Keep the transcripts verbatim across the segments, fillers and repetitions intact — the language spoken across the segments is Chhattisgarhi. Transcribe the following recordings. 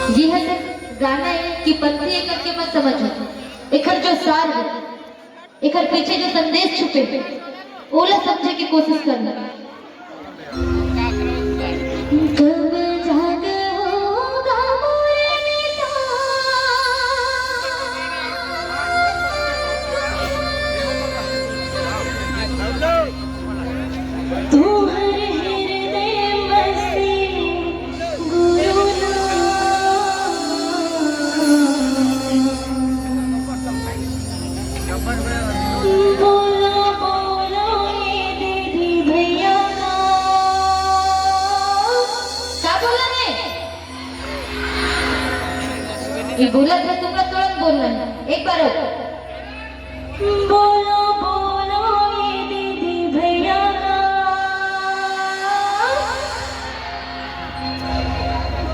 जी हाँ सर, गाना है कि पंथी एकर के मत समझो, एकर जो सार है, एकर पीछे जो संदेश छुपे, ओला समझे की कोशिश करना। कब जाग होगा मोरे मितान? तुम्हारे हृदय बसे गुरु नाम। बोलो, बोलो, ये दीदी भैया का। का बोला रे? ये बोला था, तुमका तुरंत बोलना है। एक बार और। बोलो, बोलो, ये दीदी भैया का।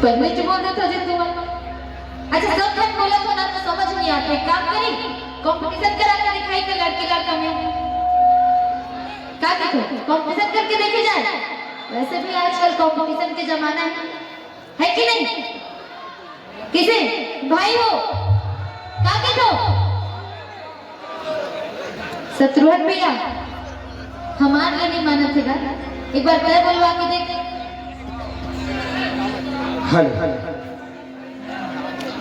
पहले तो बोल रहा था जी तुम। अच्छा, सब जन बोला तो ना, तो समझ नहीं आते। काम करी, कंपटीशन करा के दिखाई के लड़की लड़का में। का देखो, कंपटीशन करके देखे जाए। वैसे भी आजकल कंपटीशन के जमाना है, है कि नहीं? किसे भाई हो, का देखो? शत्रुघ्न भैया, हमार ले नहीं मानत हे गा। एक बार तय बोलवा के देख। हेलो,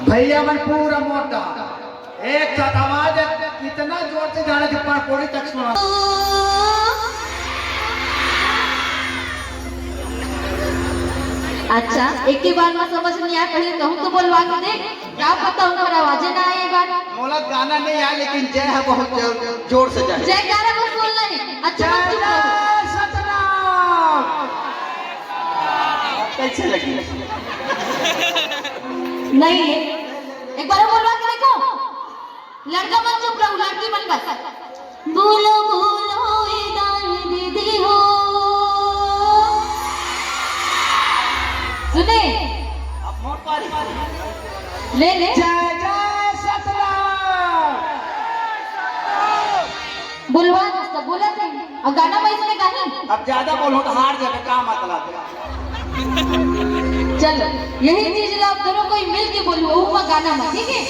भैया मन पूरा मोटा, एक साथ आवाज है, कितना जोर से जाने से पड़पोड़ी तक सुना। अच्छा, एक ही बार में समझ नहीं आया, पहले कहूँ तो बोलवा के देख। क्या पता उनकर आवाजे ना आए एक बार। मोला गाना नहीं आया, लेकिन जय है बहुत जोर, जोर से जय। जयकारा बस बोलना है। अच्छा, जय बस चुप रहो। जय सतनाम। कैसे लगी? नहीं है, एक बार और बोलवा के देखो। लड़का मन चुप रहो, लड़की मन बस। बोलो, बोलो, ए दाई दीदी हो। सुने? अब मोर पारी। ले, ले। जय जय सतराम। बोलवा दोस्त, बोला थे। अब गाना वैसे गाही। अब ज्यादा बोलो तो हार जाबे, का मतलब? चलो, यही चीज ला आप दोनों कोई मिल के बोलू, ओहू मा गाना मा, ठीक है?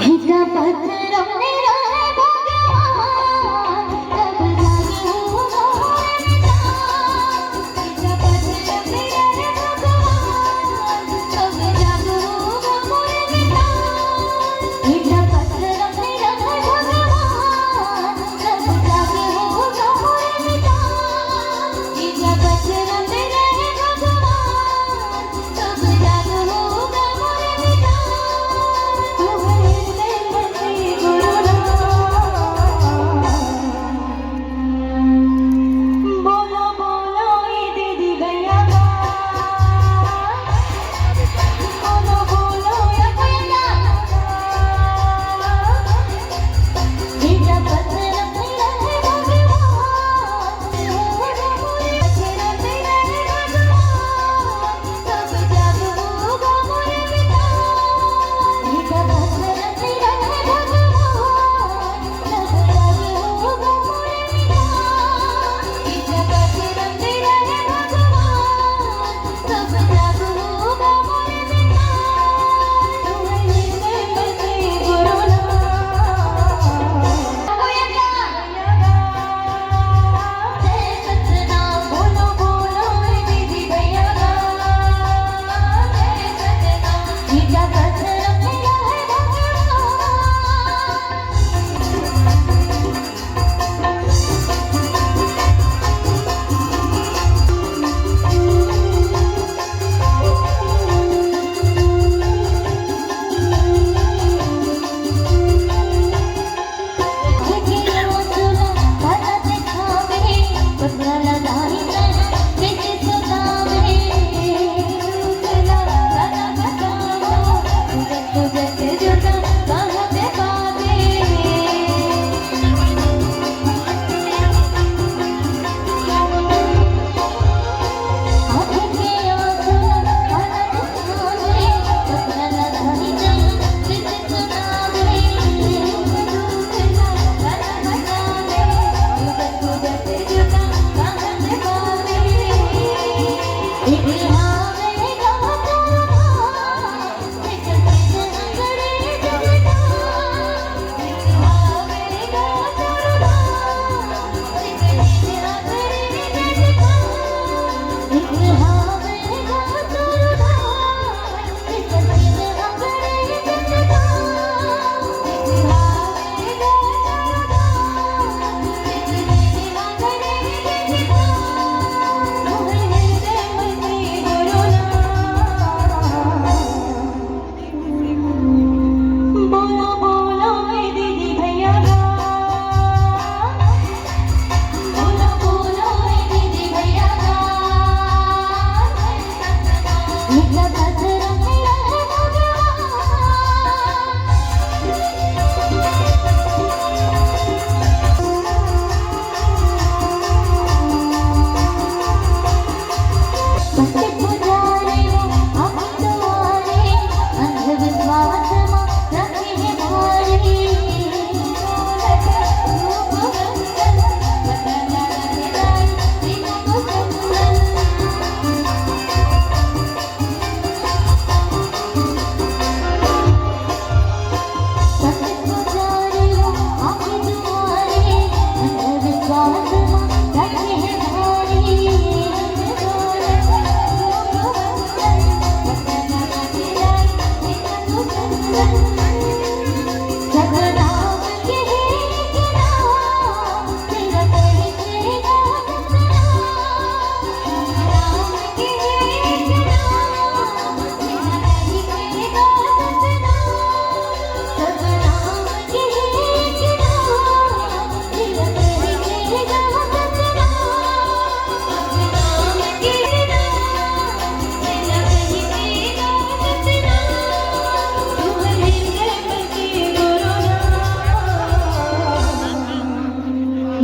हिका पत्थरों में रहे भगवान, तब जागे होगा मोरे मितान। हिका पत्थरों में रहे भगवान, तब जागे होगा मोरे मितान। हिका पत्थरों में रहे भगवान, तब जागे होगा मोरे मितान। हिका पत्थरों में रहे भगवान,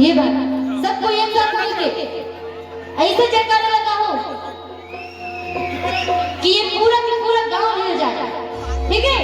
ये बात सबको एक साथ मिलके ऐसे जयकारा लगाओ कि ये पूरा का पूरा गांव हिल जाए। ठीक है,